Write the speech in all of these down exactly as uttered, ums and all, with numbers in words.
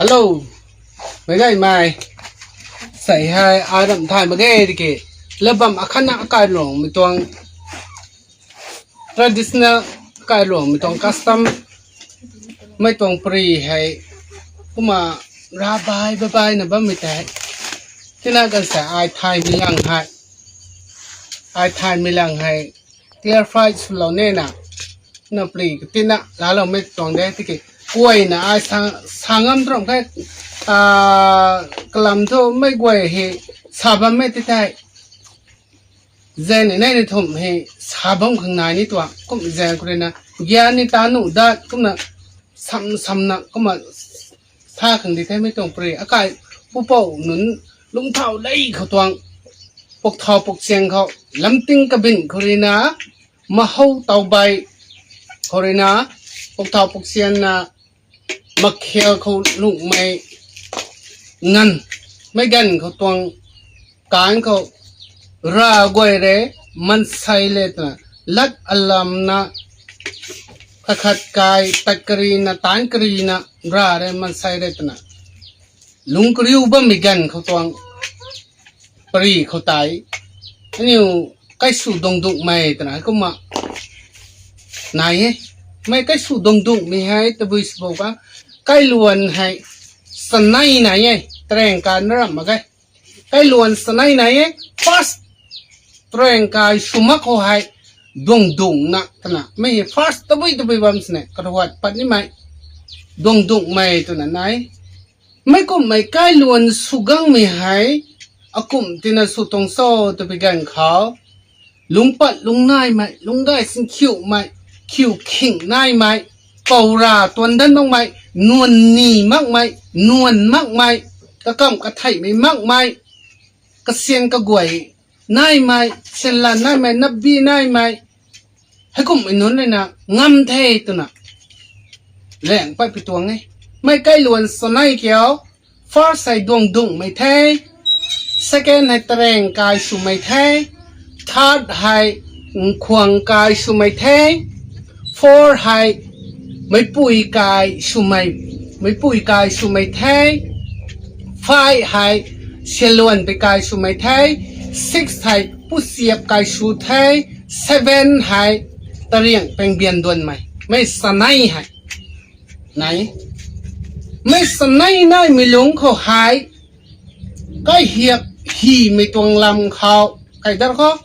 Hello, meic gaymei. Sei hei ai ram thay mak ge tiki, latbam akhatna akai luangmei tuang traditional, akai luangmei tuang custom, mei tuang pari hei, kumna rav bai babaina bammei tei, tina kan sei ai thaymei lang hei, ai thaymei lang hei clarify swlou nina, na pari katina laaloumei tuang de tiki, kuayna ai sa, sa ngam turam khe, kalam thu mei guay hei sa bammei ti thei, zaeng ni nei ni thumh hei sa bam khang nai ni tuang, kum zaeng khou ruina, gyan ni ta nuh dat kumna, sam samna kumna sa khang di the. Mei tuang pari akai pupouc nunc lungcthau lei khou tuang, pukthau pukchiang khou, lamting kabin khou ruina, mahou taw bei khou ruina, pukthau pukchianna, makhel khou lungmei nganv, meic ganv khou tuang, kaanv khou, rav guay rui, maansei le twna, lat alamna, kakhat kai tat karina taanc karina, rav rui maansei rui twna, lungc kariu bammei ganv khou tuang, pari khou tei, aniu kaisw duangdungmei twna kumna nai e. Mei kaisw duangdungmei hei tabui sw bo ka, kailuan hei chanei nai e, tarang kai na ram mak ge. Kailuan chanei nai e, first tarang kai sw mak khou hei duangdungna twna, mei hei first tabui tabui bam sini karuat pat nimei, duangdungmei twna nai. Mei kumhmei kailuan sw gangmei hei, akumh tina sw tuang cho twpui ganv khou, lungc pat lungc naimei, lungc gay sin khiumei, khiu khing naimei, pou ra tuan dan makmei, nuan ni makmei, nuan makmei, kakamh katheihmei makmei, kasyan kaguay naimei, syanlan naimei, napbi naimei, heikumhmei nunc ruina ngam the twna laeng pat pi tuang e. Mei kailuan chanei kiu, first hei duangdungmei the, second hei tarang kai swmei the, third hei nkhwang kai swmei the, four hei meicpui kai swmei, meicpui kai swmei the, five hei syaluan pei kai swmei the, six hei pusiap kai sw the, seven hei tariang pengbian duanmei. Mei chanei hei nai, mei chanei naimei lungc khou hei, kaihiak hymei tuang lam khou, kaidar khou,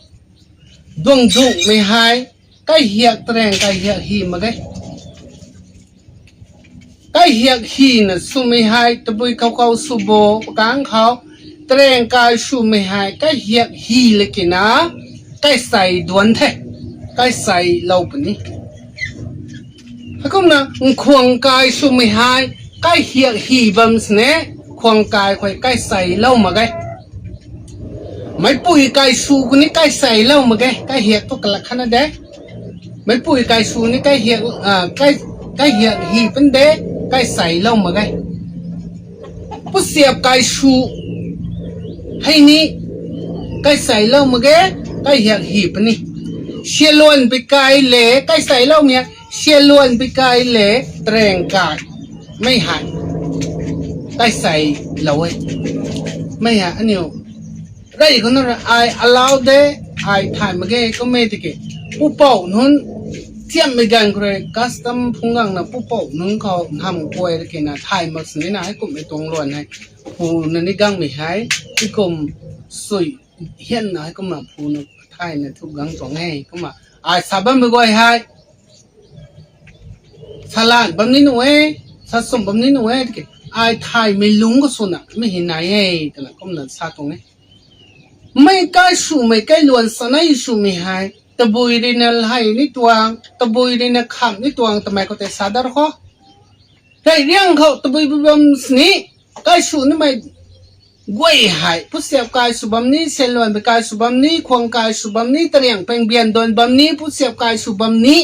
duangdungmei hei, kaihiak tarang kaihiak hy mak ge. Kaihiak hyna swmei hei tabui khou khou sw bo pakang khou, tarang kai swmei hei kaihiak hy lakina, kaisei duan the, kaisei lou puni. Heikumna nkhwang kai swmei hei, kaihiak hy bam sini, khwang kai khou kaisei lou mak ge. Meicpui kai sw khou ni kaisei lou mak ge, kaihiak thu kalat khatna de. Meicpui kai sw ni kaihiak, kaihiak hy pun de, kaisei lou mak ge. Pusiap kai sw hei ni kaisei lou mak ge, kaihiak hy puni. Syaluan pei kai le kaisei lou mak, syaluan pei kai le tarang kai, mei hei kaisei lou e. Mei hei aniu rey khou na ai allow de, ai thay mak ge kum e tiki, pupouc nunc, tiammei ganv khou rui custom phungc gangna pupouc nunc khou nham kuay rui kina thay mak sini na heikumhmei tuang luan hei, phuna ni gangmei hei, heikum sui hianna heikumna phuna thayna thu gang tuang e kumna, ai sa bammei guay hei salan bam ni nuh e, sasumh bam ni nuh e tiki, ai thaymei lungc khou swna mei hei nai e twna kumna sa tuang e. Mei kai swmei kailuan chanei swmei hei tabui ruina lay ni tuang, tabui ruina kham ni tuang twmei khou tei sa dar khou, rey riang khou tabui bui bam sini, kai sw nimei guay hei pusiap kai sw bam ni, syaluan pei kai sw bam ni, khwang kai sw bam ni, tariang pengbian duan bam ni, pusiap kai sw bam ni,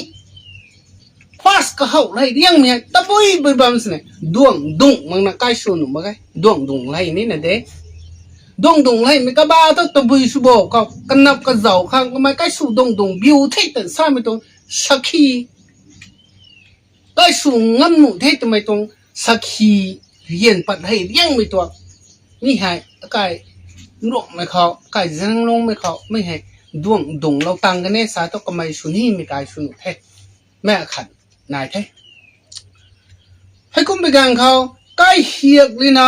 first kahou rey riangmei hei tabui bui bam sini, duangdungh makna kai sw nuh mak ge, duangdungh lay nina de. Duangdungh laymei kaba thu tabui sw bo khou kanap kazauh khang kamei kai sw duangdungh biu the tw samei tuang sakhi, kai sw ngam nuh the twmei tuang sakhi rian pat hei riangmei tuang ni hei akai Nruangmei khou, akai Zeliangrongmei khou mei hei duang dungclou tang kan e sa thu kamei sw nimei kai sw nuh the. Mei akhat nai the. Heikum bi ganv khou, kaihiak ruina,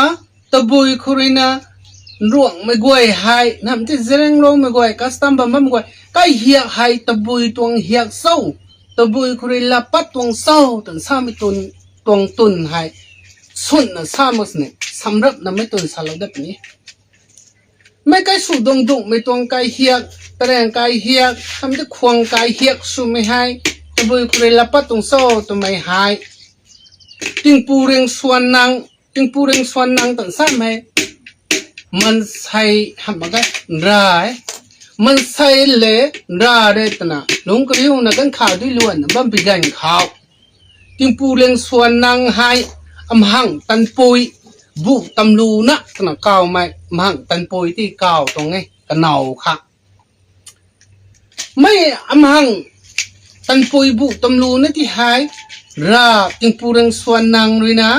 tabui khou ruina, Nruangmei guay hei nam ti Zeliangrongmei guay custom bam bammei guay kaihiak hei tabui tuang hiak cho, tabui khou rui lat pat tuang cho twna samei twn, tuang twn hei sunna sa mak sini, samrapna mei twn salou dat puni. Mei kaisw dungdungmei tuang kaihiak, tarang kaihiak, tam ti khwang kaihiak swmei hei, tabui khou rui lat pat tuang cho twmei hei, tingpu ringcsuan nang, tingpu ringcsuan nang twna samei hei, maansei hamh mak ge, nra e. Maansei le nra re twna lungc kariuna ganv kha dui luanna bam bi ganv khou, tingpu ringcsuan nang hei, amhang tanpui, bu tamluna twna kawmei, amhang tanpui ti kaw tuang e, kanow kha. Mei amhang tanpui bu tamluna ti hei, ra tingpu ringcsuan nang ruina,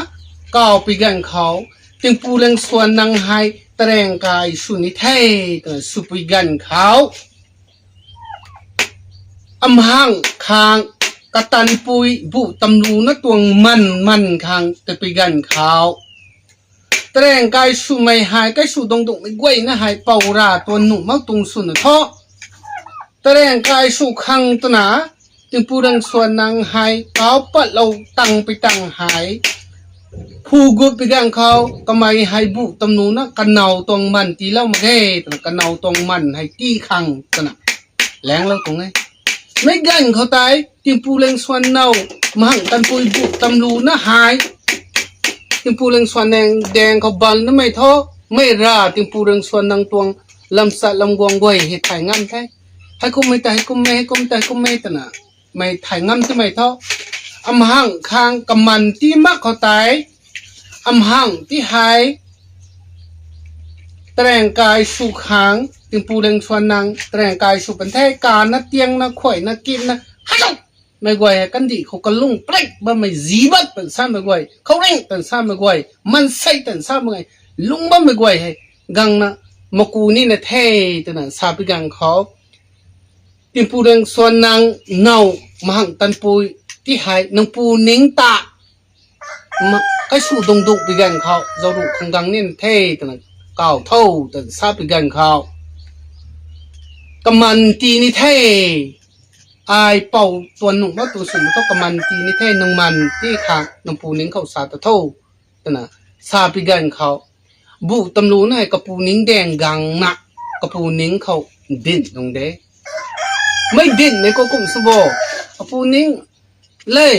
kaw pi ganv khou, tingpu ringcsuan nang hei, tarang kai sw ni the, twna sw pi ganv khou, amhang khang, katanpui bu tamluna tuang man man khang, ta pi ganv khou, tarang kai swmei hei, kaisw dungdungmei guayna hei, pou ra tuan nuh mak tuang swna thu, tarang kai sw khang twna, tingpu ringcsuan nang hei, kau patlou tang pi tang hei, phu gut pi ganv khou, kamei hei bu tamluna, kanow tuang man tiilou mak ge, twna kanow tuang man hei ti khang twna, langlou tuang e. Mei ganv khou tei, tingpu ringcsuan nang, amhang tanpui bu tamluna hei, tingpu ringcsuan nang daeng khou bal namei thu, mei ra tingpu ringcsuan nang tuang lamsat lamguang guay hei thay ngam the. Heikummei ta heikummei, heikum ta heikummei twna, mei thay ngam timei thu, amhang khang kaman ti mak khou tei, amhang ti hei, tarang kai sw khang, tingpu ringcsuan nang, tarang kai sw pan the, kana tiangna, khuayna, kitna, hei mei guay hei kandih khou kalung prik bammei, zi bat twna samei guay, khouringh twna samei guay, maansei twna samei guay, lung bammei guay hei, gangna, maku nina the, twna sa pi ganv khou, tingpu ringcsuan nang, now, amhang tanpui, ti hei, nang pu ning ta, ma, kaisw dungdungc pi ganv khou, zauc ruh khang gang nina the, twna, kaw tho, twna sa pi ganv khou, kaman ti ni the, ai pou tuan nuh mak tuang swna thu kaman ti ni the, nang man ti khang, nang pu ning khou sa ta tho, twna, sa pi ganv khou, bu tamluna hei kapu ning daeng gangna, kapu ning khou, dinh tuang de. Mei dinhmei khou kum sw bo, apu ning, le,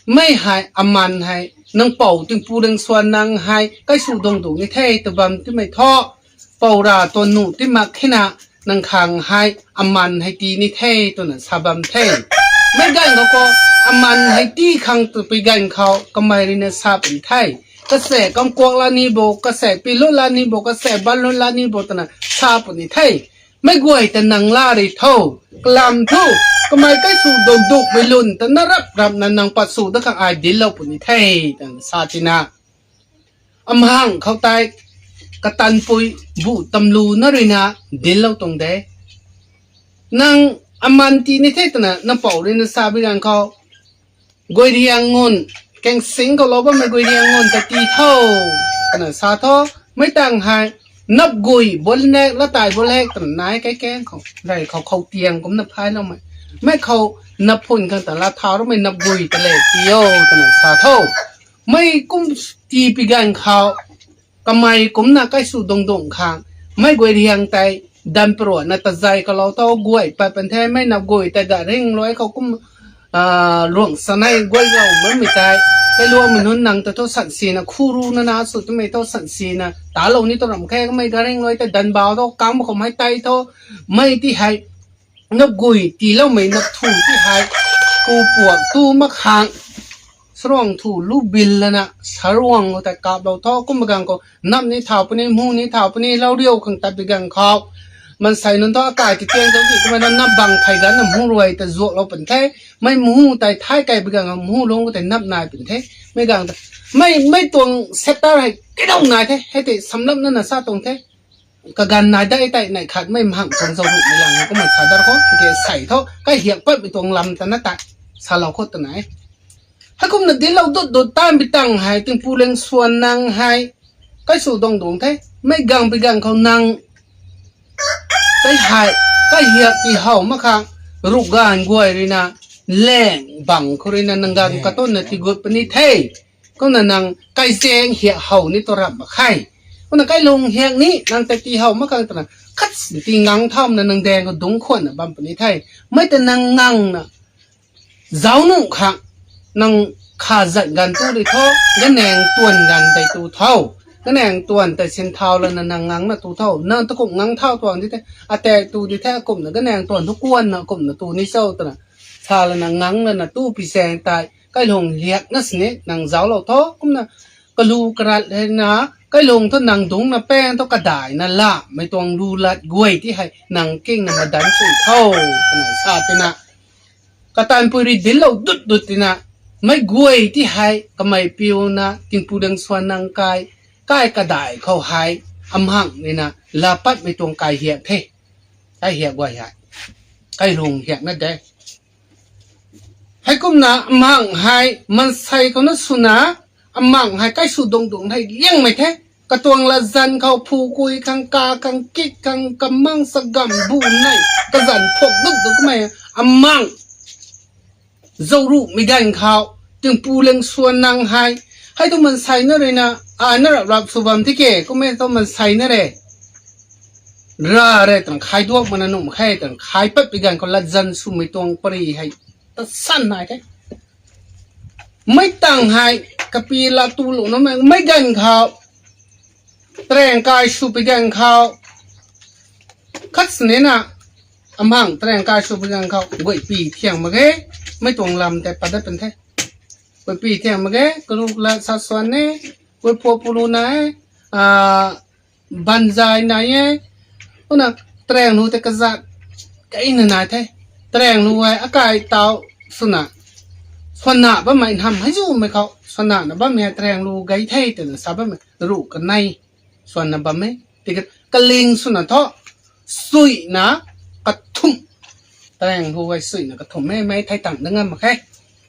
mei hei aman hei, nang pou tingpu ringcsuan nang hei, kaisw dungdungc ni the tw bam timei thu, pou ra tuan nuh ti mak khena, nang khang hei, aman hei ti ni the twna sa bam the. Mei ganv khou khou, aman hei ti khang tw pi ganv khou, kamei ruina sa puni the. Kase kamkuak la ni bo, kase pilut la ni bo, kase banlut la ni bo twna sa puni the. Mei guay ta nang la rui tho, kalam thu, kamei kaisw dungdungmei lun ta na rap rapna nang pat sw dat khang ai dinclou puni the, twna sa tina. Amhang khou tei, katanpui bu tamluna ruina, dinclou tuang de. Nang aman ti ni the twna, nang pou ruina sa bi ganv khou, guay riang ngun, kangsing khou lou bammei guay riang ngun ta ti tho, twna sa tho, mei tang hei, nap gui, bol nek, latai bol hek, twna nai kaikeng khou, rey khou khou tiang kumna phayloumei. Mei khou, nap phun khang ta lat thau ramei nap gui ta le ti o, twna sa tho. Mei kum ti pi ganv khou, kamei kumcna kaisw dungdungc khang, mei guay riang tei, dan paruanna tazei kalou tho, guay pat pan the, mei nap gui tei garingluai khou kum, luang sanei guay gau bammei tei, tei luangmei nunc nang ta thu sansina, khuru nana sw twmei thu sansina, talou ni tu ram khe, kamei garingluai tei danbau tho, kang mak khou mei tei tho, mei ti hei, nap gui tiiloumei nap thu ti hei, kupuak tu mak khang, saruang thu lu bil lana, saruang khou tei kaplou tho, kum bi ganv khou, nap ni thau puni, mu ni thau puni, lou riu khang tat bi ganv khou, Mansei nunc thu akai ti tiang zauc di twmei na nap bang thei ganv na mhu ruai ta zuaklou pun the. Mei mhu tei thay kai bi gang mhu lung tei nap nai pun the. Mei gang ta, mei, mei tuang sector hei kidau nai the. Hei tei samlapna na sa tuang the. Kaganv nai dai tei nai khat mei mhang tuang zauc ruhmei lang kumna sa dar khou, tiki sei thu, kai hiak patmei tuang lam ta na ta, salou khou ta nai. Heikumna dinclou dut dut tan bi tang hei, tingpu ling swan nang hei, kai sw dong dong the, mei gang bi gang khou nang, tei hei, kai hiak ti how mak khang, ruh ganv guay ruina, leng bang khou ruina nang ganv katunna tigut puni the. Kumna nang kaizaeng hiak how ni tu ramh mak khe. Kumna kailung hiak ni nang tei ti how mak khang twna khat ti ngang thauna nang daeng khou dungc khwanna bam puni the. Mei ta nang ngangna zauc nuh khang nang kha zat ganv tu ri tho, ganaeng tuan ganv tei tu tho. Ganaeng tuan tei sin thau lana nang ngangna tu tho. Nang ta kum ngang thau tuang di the, atak tu di the, akumna ganaeng tuan thu kuanna akumna tu ni cho twna sa lana ngang lana tu pi zaeng tei kailung hiak na sini nang zauclou tho. Kumna kalu karat hei na, kailung thu nang dungcna pang thu kadaihna lamei tuang lu lat guay ti hei nang kingna madanc sw tho, twna sa tina. Kataanpui rui dinclou dut dut tina, mei guay ti hei kamei piuna tingpu ling swan nang kai, kai kadaih khou hei, amhang nina, laa patmei tuang kai hiak the. Kai hiak guay hei. Kailung hiak na de. Heikumna amhang hei, mansei khou na swna, amhang hei kai sw dong dong hei liangmei the. Katuang latzan khou phu kui khang ka khang kik khang kamang sagam bu nei, kazanc phok dut dut kamei, amhang zauc ruhmei ganv khou, tingpu ling swan nang hei, hei tu mansei na ruina, ai na rap rap sw bam tiki, kummei tu mansei na re. Ra re, tang khai duak mana nuh mak khe, tang khai pat bi ganv khou latzan swmei tuang pari hei, ta san nai the. Mei tang hei, kapi la tu lu na mei, mei ganv khou, tarang kai sw pi ganv khou, khat sini na, amhang tarang kai sw pi ganv khou, guaypi thiang mak ge, mei tuang lam tei pat dat pun the. Guaypi thiang mak ge, karuk la sa swan e, guay pua pulu nai, a, banzai nai e, kumna tarang lu tei kazat, kaina nai the, tarang lu hei akai tau swna, swanna bammei nham hei zumei khou, swanna na bammei hei tarang lu gay the twna sa bammei, ruh kanei, swanna bam e, tiki kaling swna thu, suina kathumh, tarang lu hei suina kathumh e, mei thei tang dat ngam mak khe,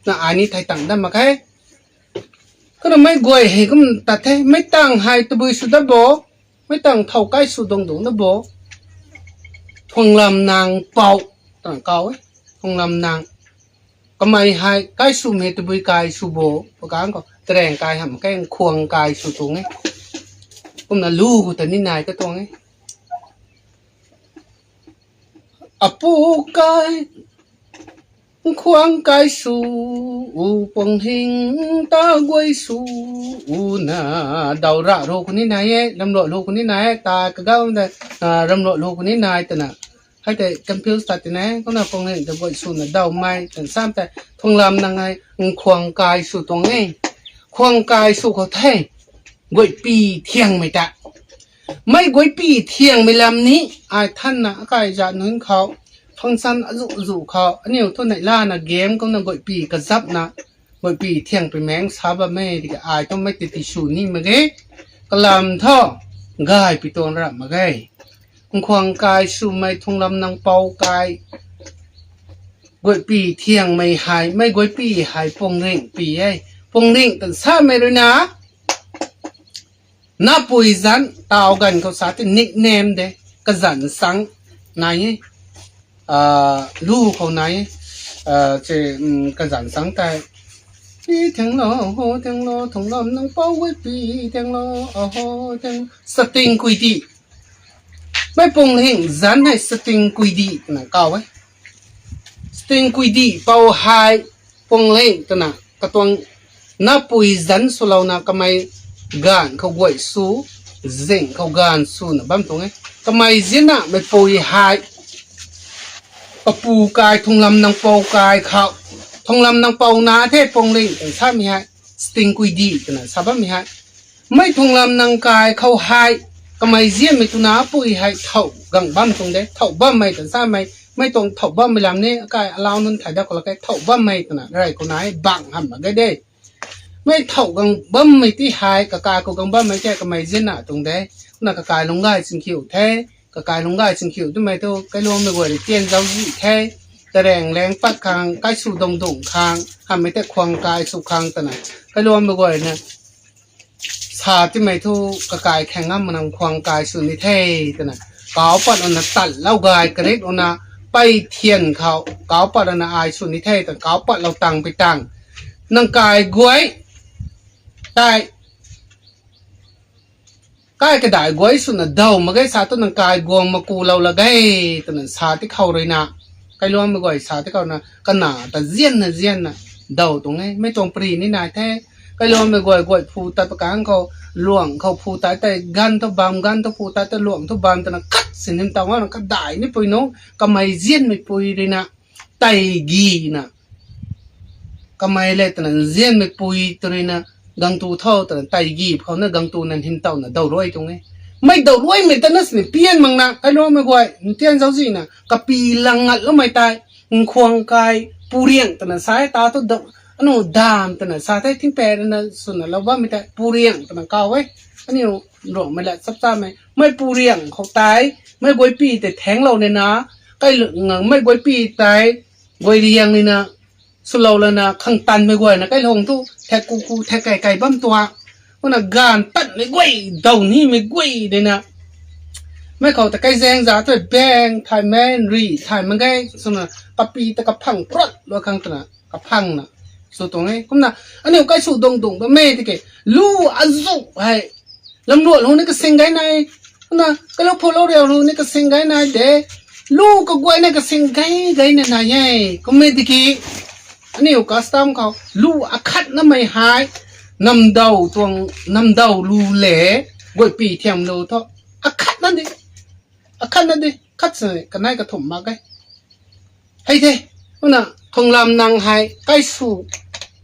na ai ni thei tang dat mak khe. Kumna mei guay hei kum tat the, mei tang hei tabui sw dat bo, mei tang thow kai sw dong dong dat bo. Thuanglam nang pou, tang kau e, thuanglam nang. Kamei hei kai swmei tabui kai sw bo, pakang khou tarang kai hamh khe, nkhwang kai sw tuang e. Kumna lu khou ta ni nai ka tuang e. Apu kai, nkhwang kai sw, u pang hing ta guay sw, u na, daw ra lu khou ni nai e, ramluat lu khou ni nai e, ta kagau de, a, ramluat lu khou ni nai twna. Hei tei confuse ta tina, kumna pang hing ta guay swna dawmei, tan sam tei, thuanglam nang hei, nkhwang kai sw tuang e. Nkhwang kai sw khou the, guaypi thiangmei ta. Mei guaypi thiangmei lam ni, ai thanna akai zat nunc khou, function azu zu khou, aniu thu neih lana game kumna guaypi kazapna, guaypi thiang pi meng sa bammei, tiki ai thu mei ti ti sw ni mak ge, kalam thu, gaypi tuang ra mak ge. Nkhwang kai swmei thuanglam nang pou kai, guaypi thiangmei hei, mei guaypi hei pangringpi e. Pangring tan samei ruina, napui zanc tau ganv khou sa ti nickname de, kazanc sang nai e. A, lu khou nai e. A, se, um, kazanc sang tei, pi thianglo, ho thianglo, thuanglam nang pou guaypi thianglo, aho thiang, sating kuidi. Mei pangring zanc hei sating kuidi twna kau e. Sating kuidi pou hei pangring twna katuang napui zanc swlouna kamei ganv khou guay sw, zing khou ganv swna bam tuang e. Kamei zianna meipui hei, papu kai, thuanglam nang pou kai khou, thuanglam nang pou na the pangring twna samei hei, sating kuidi twna sa bammei hei. Mei thuanglam nang kai khou hei, Kamei zianmei twna pui hei thow gang bam tuang de, thow bammei tan samei, mei tuang thow bammei lam ni, akai alau nunc thay dat khou la khe thow bammei twna rey khou na hei bang hamh mak ge de. Mei thow gang bammei ti hei, kakai khou gang bammei ti kamei zianna tuang de. Kumna kakai lungc gay chingkhiu the, kakai lungc gay chingkhiu twmei thu, kailuangmei guay rui tian zauczih the, tarang lang pat khang, kaisw dungdung khang, hamhmei tei khwang kai sw khang twna, kailuangmei guay na sa timei thu, kakai khaeng ngam mak nang khwang kai sw ni the twna, kau pat lana tatlou gay karik lana, pei thian khou kau pat lana ai sw ni the twna, kau patlou tang pi tang, nang kai guay tei, kai kadai guay swna daw mak ge sa tu nang kai guang makulou la ge twna sa ti khou rui na, kailuangmei guay sa ti khou na, kana ta zianna zianna daw tuang e, mei tuang pri ni nai the. Kailuangmei guay guay phu tat pakang khou, luang khou phu tat tei ganv thu bam, ganv thu phu tat tei luang thu bam twna khat si nim taw ngana kadai ni pui nunc, kamei zianmei pui rui na, tei gi na, kamei le twna zianmei pui tw rui na, gang tu tho twna tei gi khou na gang tu na hym towna daw ruai tuang e. Mei daw ruaimei ta na sini pian mak na, kailuangmei guay ntian zauczih na, kapi lang ngatloumei tei, nkhwang kai, puriang twna sa e, ta thu, anu dam twna sa the, thingpat rui na swna lou bammei tei puriang twna kaw e. Aniu Ruangmei la chap chamei, mei puriang khou tei, mei guaypi tei thaenglou ni na, kai, mei guaypi tei, guay riang ni na, swlou lana khang tanmei guayna kailung thu thak ku ku thak kai kai bam tuang. Kumna gaanv tatmei guay, daw nimei guay dina, mei khou ta kaizaeng za thu bang thay man ri thay mak ge swna, kapi ta kaphang prot lua khang twna kaphangna sw tuang e. Kumna aniu kaisw dungdung bammei tiki, lu azu hei lamluan lung ni kasing gay nai, kumna kalou phu lou riau lung ni kasing gay nai de, lu kaguayna kasing gay gayna nai e. Kummei tiki aniu custom khou lu akhatnamei hei, namdaw tuang, namdaw lu le, guaypi thiam lu thu, akhatna di, akhatna di, khat sini kanei kathumh mak e. Hei the, kumna Thunglam Nang hei kaisw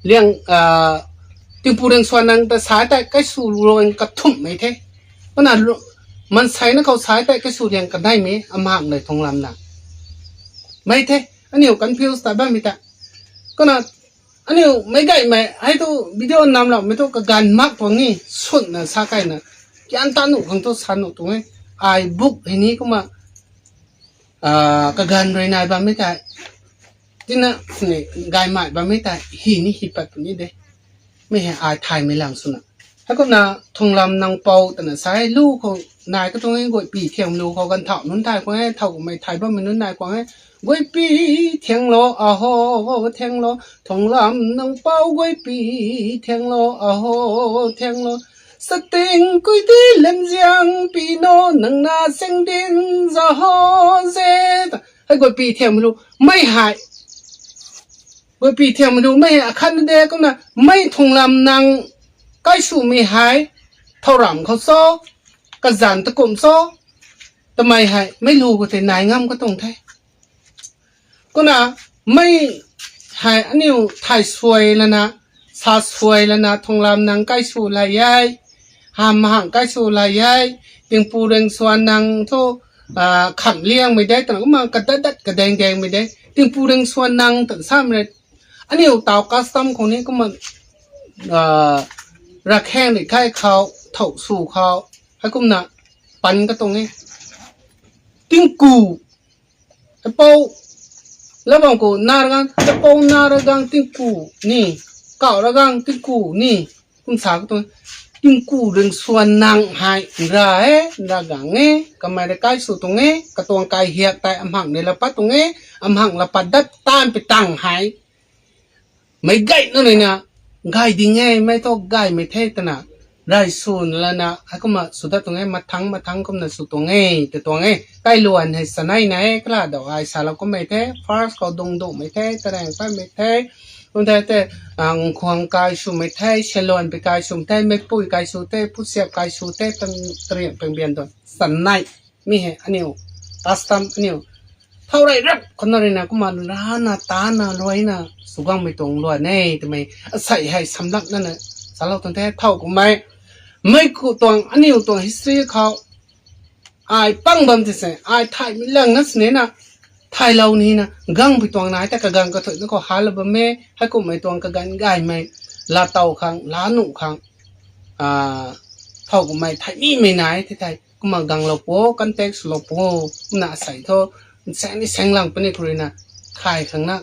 liang, tingpu riang suan nang ta sa tei kaisw luang kathumhmei the. Kumna maanseina khou sa tei kaisw liang kaneimei amhang le Thunglam Nang mei the. Aniu confuse ta bammei ta, kumna aniu meic gaymei hei thu video namloumei thu kaganv mak tuang ni, sunna sa kaina, kian ta nuh khang thu sa nuh tuang e. Ai buk hei ni kumna kaganv rui nai bammei tei, tina sini gaymei bammei tei hi ni hi pat puni de. Mei hei ai thaymei lang swna, heikumna Thunglam Nang pou twna sa e, lu khou nai katuang e, guaypi thiam lu khou ganv thau nunc thay kuang e, thau kummei thay bammei nunc nai kuang e. Guaypi thianglo aho, thianglo, Thunglam Nang pou guaypi thianglo aho, thianglo, sating kui di lemziang pi no nang na seng din za ho ze. Hei guaypi thiam lu mei hei, guaypi thiam lu mei hei akhatna de. Kumna mei Thunglam Nang kaiswmei hei, thauram khou cho, kazanc takum cho, twmei hei mei lu khou tei nai ngam katuang the. Kumna mei hei aniu thay suai lana, sa suai lana, Thunglam Nang kaisw lay e, Hamhang kaisw lay e, tingpu riang suan nang thu khamh liangmei de, twna kumna kadat dat kadaeng daengmei de, tingpu riang suan nang twna samei. Aniu taw custom khou ni kumna, rakhaeng ri kai khou, thau sw khou, heikumna pan katuang e. Tingku, pou, labang khou na ra gang, pou na ra gang tingku ni, kauh ra gang tingku ni, kum sa katuang, tingku riang suan nang hei nra e, nra gang e, kamei rui kai sw tuang e, katuang kai hiak tei amhang ni la pat tuang e, amhang la pat dat taanv pi tang hei meic gay nunc rui na, gay ding e, mei thu gaymei the twna, rey sw lana, heikumna sw dat tuang e, mathang mathang kumna sw tuang e, tw tuang e. Kailuan hei chanei na e, kala daw ai salou kummei the, first khou dungdungmei the, tarang patmei the, kum the the, nkhwang kai swmei the, seluan pi kai swmei the, meipui kai sw the, pusiap kai sw the, tang, tariang pangbian tuang chanei. Mi hei aniu custom aniu thau rey rap khou na rui na kumna rana tana luaina sw guangmei tuang luan e twmei asei hei samlak nana salou tuang the. Thau kummei, mei ku tuang aniu tuang history khou Ai pang bam ti se, ai thaymei lang na sini na, thaylou nina, gangpui tuang nai ta kaganv kathuina khou halou bam e, heikumhmei tuang kaganv gaymei, laa tow khang, laa nuh khang, thow kummei thaymei nai the thei, kumna ganglou pu, contact swlou pu, kumna asei thu, seng ni seng lang puni khou ruina, thay khang na,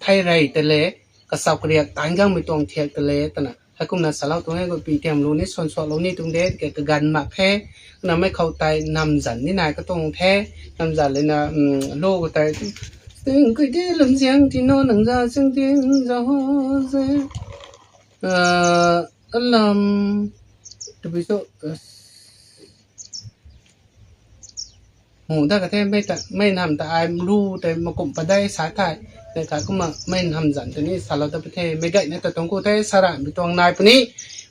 thay rey ta le, kachau kariak taanc gangmei tuang thiak ta le, twna, heikumna salou tuang e, pi tiamlu ni, suansuaklou ni tuang de, ke kaganv mak khe, kumna mei khou tei namzan ni nai katuang the, namzan lena, lu khou tei, ting kui di lamziang ti no nang za, zing ting za ho ze, alam, tabui so, mu da ka the, mei ta, mei nam ta ai lu tei makumh padeih sa thei, ne kha kumna mei nam zan tei ni salou ta pu the, meic gayna ta tuang khou the, saranmei tuang nai puni,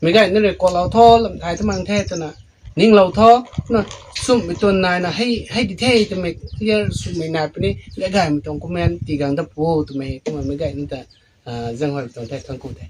meic gayna rui kuaklou tho, lam thay ta mang the twna, ninglou tho, na, sumhmei tuang naina, hei, hei di the twmei clear sumhmei nai puni, meic gaymei tuang comment tii gang da pu twmei, kumna meic gayna ta, zang huay tuang the, tuang khou the.